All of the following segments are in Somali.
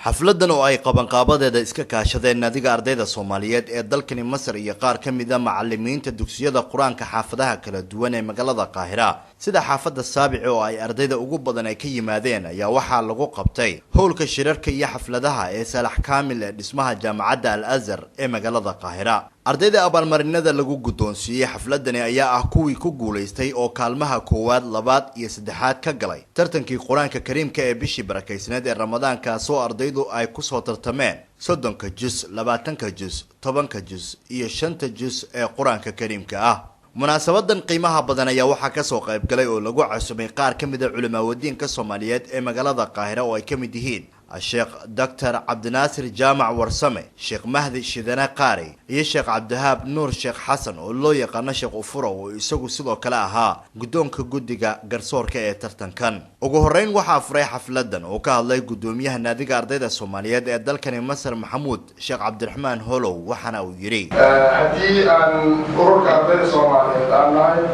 Xafladan oo ay qabanqaabadeeda iska kaashadeen Naadiga Ardayda Soomaaliyeed ee dalkani Masar iyo qaar ka mid a macalimiinta dugsiyada Qur-aanka xaafadaha kala duwan ee magaalada Qaahira, sida xaafadda Saabici oo ay ardayda ugu badan ay ka yimaadeen, ayaa waxaa lagu qabtay howlka shirarka iyo xafladaha ee Saalax Kaamil ee dhismaha Jaamacadda Al Azhar ee magaalada Qaahira. Ardayda abaalmarinada lagu guddoonsiiyey xafladani ayaa ah kuwii ku guulaystay oo kaalmaha koowaad, labaad iyo saddexaad ka galay tartankii Qur-aanka Kariimka ee bishii barakaysneed ee Ramadaankaasoo ardaydu ay kusoo tartameen 30-ka jus, 20-ka jus, 10-ka jus iyo 5-ta jus ee Qur-aanka Kariimka ah. Munaasabadan qiimaha badan ayaa waxaa kasoo qayb galay oo lagu casumay qaar ka mid a culimaawadiinka Soomaaliyeed ee magaalada Qaahira, oo ay ka mid yihiin Sheekh Doctor Cabdinaasir Jaamac Warsame, Sheekh Mahdi Shidane Qaari iyo Sheekh Cabdihaab Nuur Sheekh Xasan oo loo yaqaano Sheekh Ufuro, oo isagu sidoo kale ahaa guddoonka guddiga garsoorka ee tartankan. Ugu horeyn waxaa furay xafladan oo ka hadlay guddoomiyaha Naadiga Ardayda Soomaaliyeed ee dalkani Masar, Maxamuud Sheekh Cabdiraxmaan Holow, waxaana uu yidhi: Haddii aan ururka ardayda Soomaaliyeed aan nahay,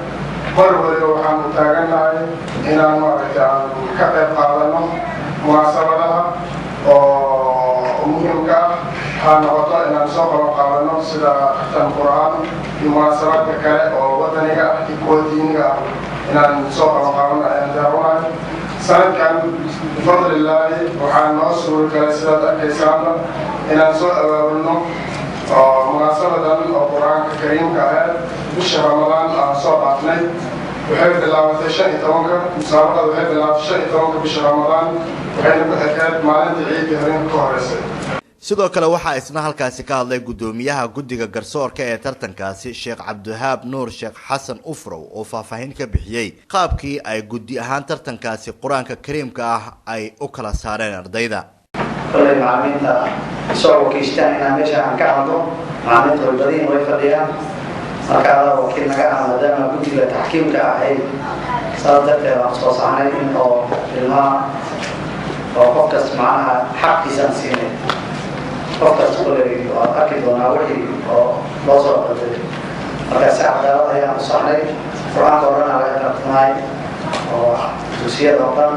mar waliba waxaanu taagannahay inaan maaragtay aan ka qayb qaadano munaasabadaha oo muhiimka ah, ha noqoto inaan soo qaban qaadano sida tan Qur-aan iyo munaasabaadka kale oo wadaniga ah iyo kuwa diiniga ah inaan soo qaban qaadano ayaan diyaarunahay. Sanadkan, bifadlillaahi, waxaa noo suuri galay, sidaad arkaysaanba, inaan soo abaabulno oo munaasabadan oo Qur-aanka Kariimka aheed bisha Ramadaan aan soo dhaafnay. Waxay bilaabatay 15-ka, musaabaqada waxay bilaabatay 15-ka bisha Ramadaan, waxayna ku ekeed maalinta ciidda habeenka ka horeysay. Sidoo kale waxaa isna halkaasi ka hadlay guddoomiyaha guddiga garsoorka ee tartankaasi, Sheekh Cabdiwahaab Nuur Sheekh Xasan Ufrow, oo faahfaahin ka bixiyey qaabkii ay guddi ahaan tartankaasi Qur-aanka Kariimka ah ay u kala saareen ardayda. Kolley macalimiinta soo wakiishtaan inaan meesha aan ka hadlo, macalimiinta way badiyin, way fadhiyaan. Marka adaa wakiil naga ah maadaama guddiga taxkiimka ahayd, saas darteed aan soo saxnay in oo ilmaha oo qof kasta macnaha xaqiisaan siinay. Qof kasta kolley waa arki doonaa wixii oo loo soo qalday. Marka si cadaalad ayaan u saxnay. Qur-aanka oo dhan aa laga tartamay oo dugsiyada oo dhan.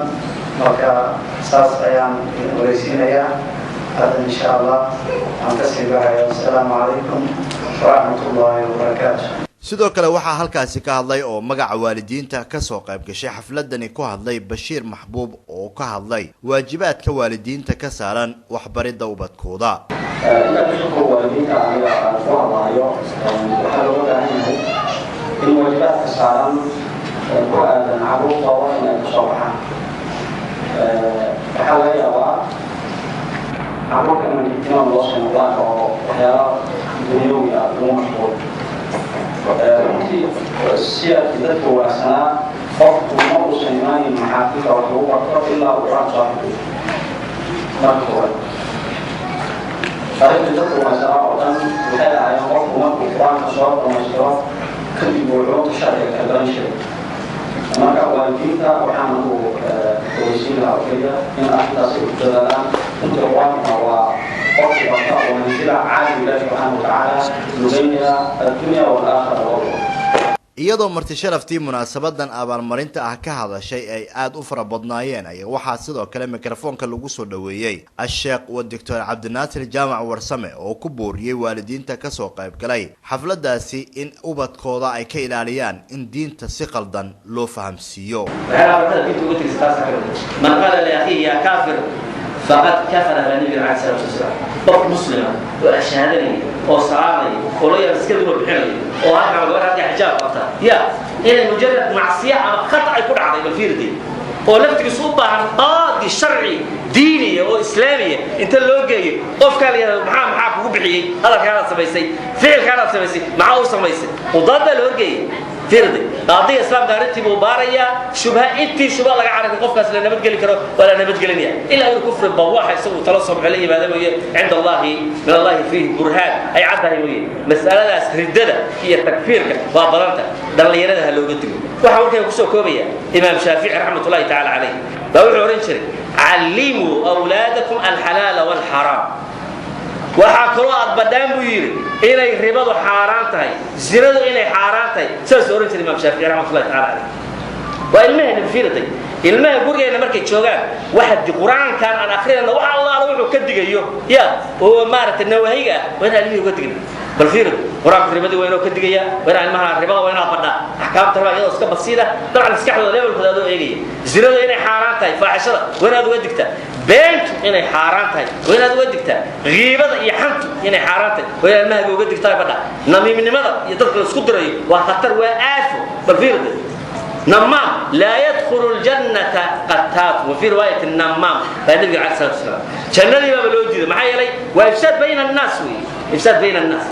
Marka saas ayaan idin ogeysiinayaa. Hadda, insha Allah, aan kasii baxaya. Wasalaamu calaykum waraxmat ullaahi wabarakaatu. Sidoo kale waxaa halkaasi ka hadlay oo magaca waalidiinta kasoo qayb gashay xafladani ku hadlay Bashiir Maxbuub, oo ka hadlay waajibaadka waalidiinta ka saaran waxbaridda ubadkooda. Intaa kasoo waalidiinta aniga aan ku hadlaayo, waxaa looga baahan yahay in waajibaadka saaran ku aadan caruurtooda in ay kasoo baxaan. Waxaa laga yaabaa caruurka inaan ihtimaam loo siin Qur-aanka oo waxyaala dunyawi ah lagu mashquul. Runtii siyaadkii dadka wanaagsanaa, qofku ma uusan imaanin maxaafilka wax lagu barto ilaa uu Qur-aanka soo xafido marka hore. Arrintii dadka wanaagsanaa oo dhan waxay ahaayeen qofku markuu Qur-aanka soo dhamaystiro kadib uu culumta sharciga ka baran jiray. Marka waalidiinta waxaan uu ogeysiin lahaa oo keliya in arrintaas ay ku dadaalaan. Runtii Qur-aankuna waa qofku barta oo mansila caali Ilaahi subxaana watacaala lugeynayaa addunya walaakhira labadaba. Iyadoo marti sharaftii munaasabadan abaalmarinta ah ka hadashay ay aada u fara badnaayeen, ayaa waxaa sidoo kale mikrofoonka lagu soo dhoweeyey Asheekh wa Doctor Cabdinaasir Jaamac Warsame, oo ku booriyey waalidiinta kasoo qayb galay xafladaasi in ubadkooda ay ka ilaaliyaan in diinta si qaldan loo fahamsiiyo. Waxyaalaha barkada diinta uga tegisa taasa ka mid. "Man qaala liakhiihi yaa kaafir faqad kafara" baa Nabiga calayhi salaatu wasalaam. Qof muslima oo ashhaadanaya oo salaamaya oo la yaab iskada inuu bixinayo oo halkan gabar halkaa xijaab qabta ya inay mujarad macsiya ama khata ay ku dhacday, bal fiirdi, oo laftigiisu u baahan qaadi sharci diiniya oo islaamiya inta loo geeyo, qofkaa la yidhahdo, Maxaa kugu bixiyey hadalkaanaad samaysay, ficilkaanaad samaysay, maxaa u samaysay?" Qudaad baa la horgeeyay. Fiirdi, qaadiga islaamka arrintii buu baarayaa. Shubha intii shubha laga carari, qofkaas la nabadgeli karo waa la nabadgelinaya, ilaa inuu kufri bawaaxa isagu tala soo baxo la yimaada mooye, cinda Allahi min Allahi fiihi burhaan ay caddahay mooye. Mas'aladaas riddada iyo takfiirka waa badanta, dhallinyarada ha looga digo. Waxaa markaa kusoo koobaya, Imaam Shaafici raxmatullahi tacaala calayh baa wuxuu odhan jiray: "Callimuu awlaadakum alxalaala walxaraam." Waxaa kaloo aad badhaan, buu yidhi, inay ribadu xaaraan tahay, zinadu inay xaaraan tahay. Saasuu ohan jiray Imaam Shaafici raxmatullahi tacala caleyh. Waa ilmaheena fiirday, ilmaha gurigeenna markay joogaan waxa Qur-aankan aan akrinayna wax Allaala wuxuu Wuxuu ka digayo ya oo maaragtay nawaahiga ah waa inaan ilmihii uga digna. Bal fiir, qur-aanka ribadii waa inoo ka digaya, waa inaan ilmaha ribada waa inaa badhaa axkaamta riba iyadoo iska basiida, dabcan maskaxdooda levelkooda adoo eegaya. Zinada inay xaaraan tahay, faaxishada waa inaad uga digtaa, beentu inay xaaraan tahay waa inaad uga digtaa, giibada iyo xantu inay xaaraan tahay waa inaad ilmahaaga uga digtaa badhaa, namiimnimada iyo dadka la isku dirayo waa khatar, waa aafo. Bal fiir, نمام لا يدخل الجنة قتات، وفي رواية النمام. فالنبي عليه الصلاة والسلام جنة ما بلوجد معي لي وإفساد بين الناس، وإفساد بين الناس.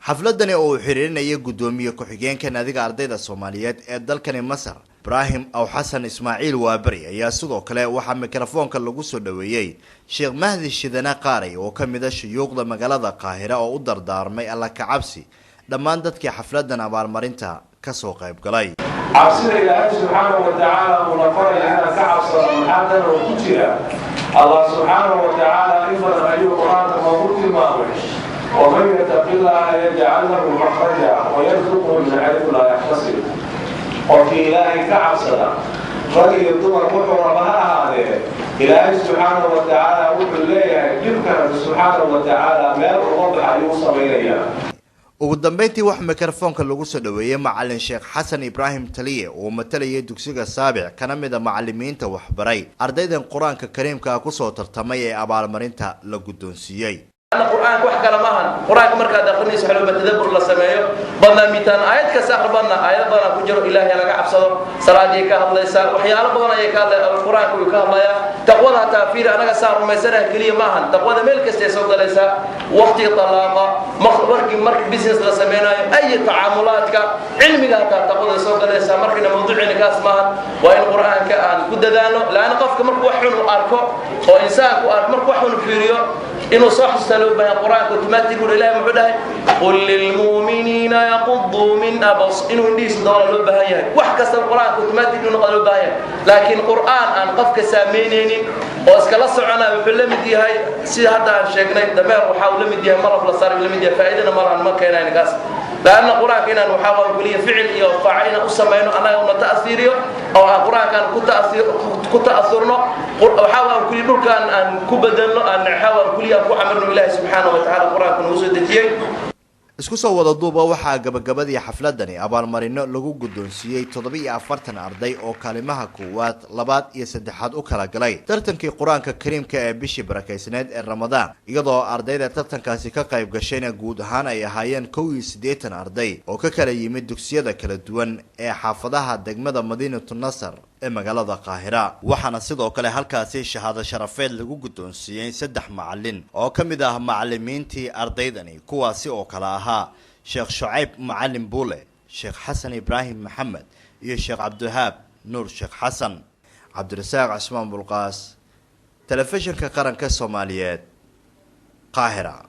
Xafladani oo uu xiriirinayay guddoomiye ku-xigeenka naadiga ardayda Soomaaliyeed ee dalkani Masar, Ibraahim Aw Xasan Ismaaciil Waaberi, ayaa sidoo kale waxaa mikrofoonka lagu soo dhoweeyey Sheekh Mahdi Shidane Qaaray oo ka mid a shuyuuqda magaalada Qaahira, oo u dardaarmay Alla kacabsi dhammaan dadkii xafladan abaalmarinta kasoo qayb galay. Cabsida Ilaahay subxaanahu wa tacaala uuna faraya inaan ka cabsano, maxaa dan oo ku jira? Allah subxaanahu wa tacaala in badan ayuu Qur-aanka noogu tilmaamay: "ومن يتق الله يجعل له مخرجا ويرزقه من حيث لا يحتسب." Qofkii Ilaahay ka cabsada, rag iyo dumar wuxuu raba ha ahaadee, Ilaahay subxaanahu wa tacaala wuxuu leeyahay dhibkan subxaanahu wa tacaala meel uga bax ayuu u samaynayaa. Ugu dambeyntii waxaa mikrofoonka lagu soo dhoweeyey macalin Sheekh Xasan Ibraahim Taliye oo matalayay dugsiga Saabic, kana mid a macalimiinta waxbaray ardaydan Qur-aanka Kariimka ah kusoo tartamay ee abaalmarinta la guddoonsiiyey. Qur-aanka wax kale maahan. Qur-aanka markaad aqrinayso xalooba tadabbur la sameeyo badnaa mitaan aayad kasta akhri badna, aayado badanaa ku jiro. Ilaahay laga cabsado, salaadii ka hadlaysaa, waxyaalo badan ayay ka hadlaya. Qur-aanka wuu ka hadlayaa taqwada. Hataa fiiri, anaga saa rumaysanaha keliya maahan, taqwada meel kastay soo galaysaa: waqtiga talaaqa, markii marka business la sameynayo, ay tacaamulaadka, cilmiga, hataa taqwada soo galaysaa. Markayna mawduucina kaas maahan. Waa in Qur-aanka aan ku dadaalno, laanna qofka markuu wax xun u arko oo insaanku arko, markuu wax xun fiiriyo, inuu soo xasuustaa loo baahan Qur-aanka automatic. Uu Ilaahay muxuu dhahay? "قل للمؤمنين يغضوا من أبص" inuu indhihiisa dabala loo baahan yahay. Wax kasta Qur-aanka automatic inuu noqdo loo baahan yahay, laakiin Qur-aan aan qofka saameynaynin oo iskala socona wuxuu la mid yahay, sida hadda aan sheegnay, dameer waxaa uu la mid yahay malab la saaray la mid yahay, faa'iidana malahan, ma keenayn kaas. Laanna Qur-aanka inaan waxaa waa keliya ficil iyo faaca inaan u samayno, annaga una ta'asiiriyo oo aan Qur-aankaan ku ta'asurno, waxaa waa keliya dhulkaan aan ku bedelno, aan waxaa waa keliya aan ku camirno. Ilaahay subxaanahu wa tacaala Qur-aanka nagu soo dejiyey. Isku soo wada duuba, waxaa gabagabadii xafladani abaalmarino lagu guddoonsiiyey 47 arday oo kaalimaha koowaad, labaad iyo saddexaad u kala galay tartankii Qur-aanka Kariimka ee bishii barakaysneed ee Ramadaan, iyadoo ardayda tartankaasi ka qayb gashayna guud ahaan ay ahaayeen 81 arday oo ka kala yimid dugsiyada kala duwan ee xaafadaha degmada Madiinatu Nasar ee magaalada Qaahira. Waxaana sidoo kale halkaasi shahaado sharafeed lagu guddoonsiiyey saddex macalin oo ka mid ah macalimiintii ardaydani, kuwaasi oo kale ahaa Sheekh Shucayb Macalin Buule, Sheekh Xasan Ibraahim Maxamed iyo Sheekh Cabdiwahaab Nuur Sheekh Xasan. Cabdirasaaq Cismaan Bulqaas, Telefishinka Qaranka Soomaaliyeed, Qaahira.